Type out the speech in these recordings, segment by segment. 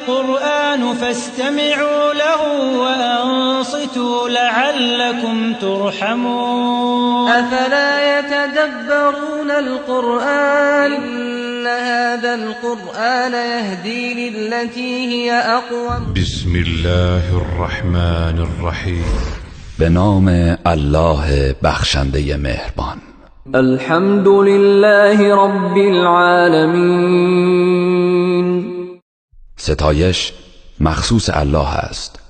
القرآن فاستمعوا له وأنصتوا لعلكم ترحمون. أفلا يتدبرون القرآن إن هذا القرآن يهدي للتي هي أقوم. بسم الله الرحمن الرحیم. به نام الله بخشنده مهربان. الحمد لله رب العالمین. ستایش مخصوص الله است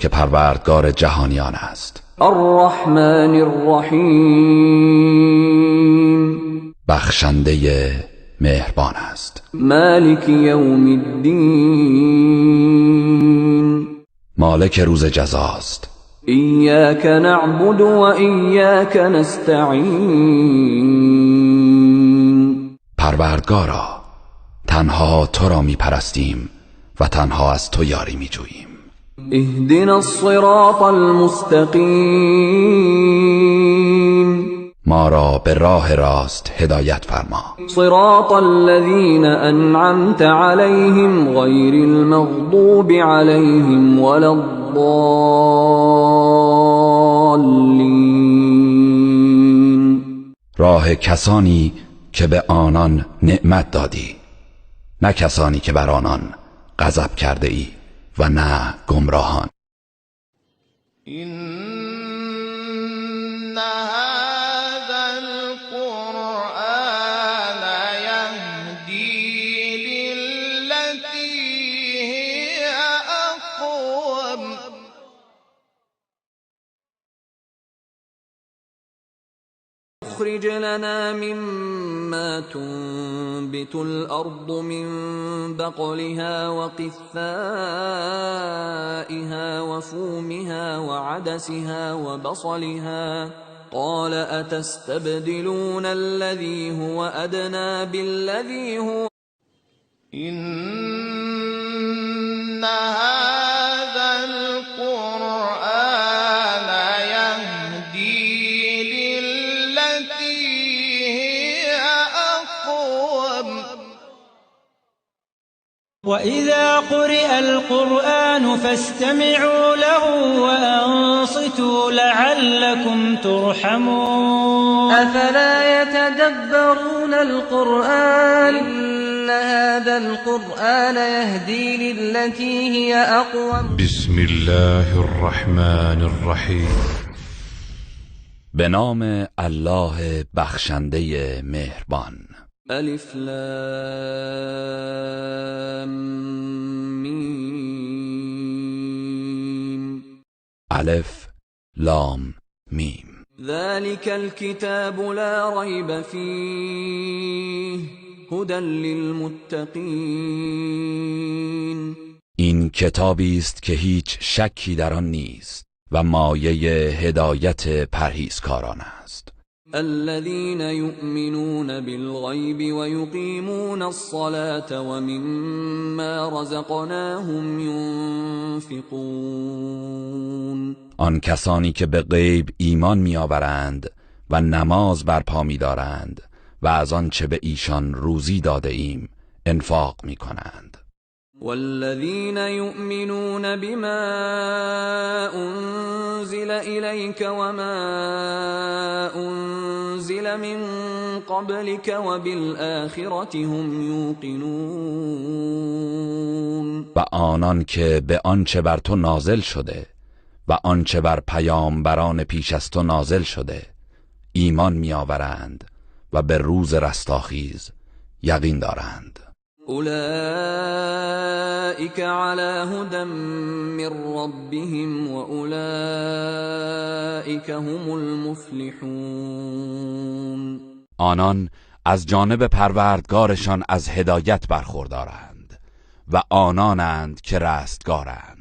که پروردگار جهانیان است. الرحمن الرحیم. بخشنده مهربان است. مالک یوم الدین. مالک روز جزاست. ایاک نعبد و ایاک نستعین. پروردگارا، تنها تو را میپرستیم و تنها از تو یاری میجوییم. اهدنا الصراط المستقیم. ما را به راه راست هدایت فرما. صراط الذین انعمت علیهم غیر المغضوب علیهم ولا الضالین. راه کسانی که به آنان نعمت دادی، نه کسانی که بر آنان غضب کرده ای و نه گمراهان. إن هذا القرآن يهدي للتي هي أقوم. اخرج لنا مما تنبت الأرض من بقلها وقثائها وفومها وعدسها وبصلها. قال أتستبدلون الذي هو أدنى بالذي هو. إن هذا القرآن يهدي للتي هي أقوم. وإذا قرئ القرآن فاستمعوا له وأنصتوا لعلكم ترحمون. أفلا يتدبرون القرآن إن هذا القرآن يهدي للتي هي أقوم. بسم الله الرحمن الرحیم. به نام الله بخشنده مهربان. الف لام میم. الف لام میم. ذلك الكتاب لا ریب فیه هدى للمتقین. این کتابی است که هیچ شکی در آن نیست و مایه هدایت پرهیزکاران است. الذين يؤمنون بالغيب ويقيمون الصلاة ومما رزقناهم ينفقون. آن کسانی که به غیب ایمان می‌آورند و نماز برپا می‌دارند و از آنچه به ایشان روزی داده ایم انفاق می‌کنند. والذین یؤمنون بما انزل الیک وما انزل من قبلک وبالآخرة هم یوقنون. و آنان که به آنچه بر تو نازل شده و آنچه بر پیامبران پیش از تو نازل شده ایمان می‌آورند و به روز رستاخیز یقین دارند. اولئک علی هدی من ربهم و اولئک هم المفلحون. آنان از جانب پروردگارشان از هدایت برخوردارند و آنانند که رستگارند.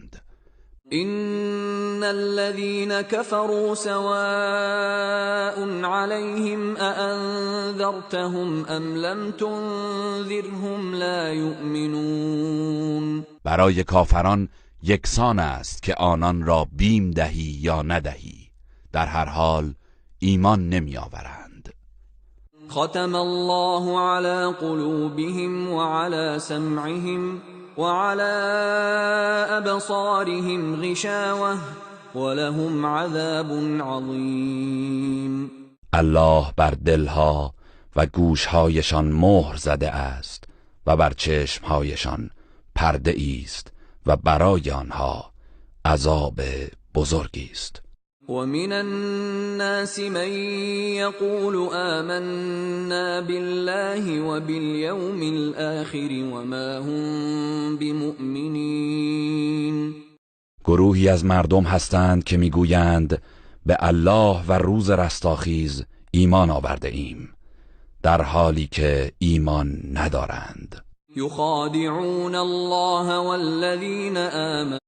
ان الذين كفروا سواء عليهم أأنذرتهم أم لم تنذرهم لا يؤمنون. برای کافران یکسان است که آنان را بیم دهی یا ندهی، در هر حال ایمان نمی آورند. ختم الله على قلوبهم وعلى سمعهم وعلى أبصارهم غشاوة ولهم عذاب عظیم. الله بر دلها و گوشهایشان مهر زده است و بر چشمهایشان پرده است و برای آنها عذاب بزرگی است. ومن الناس من يقول آمنا بالله وباليوم الآخر وما هم بمؤمنین. گروهی از مردم هستند که میگویند به الله و روز رستاخیز ایمان آورده ایم، در حالی که ایمان ندارند. یخادعون الله والذین آمنوا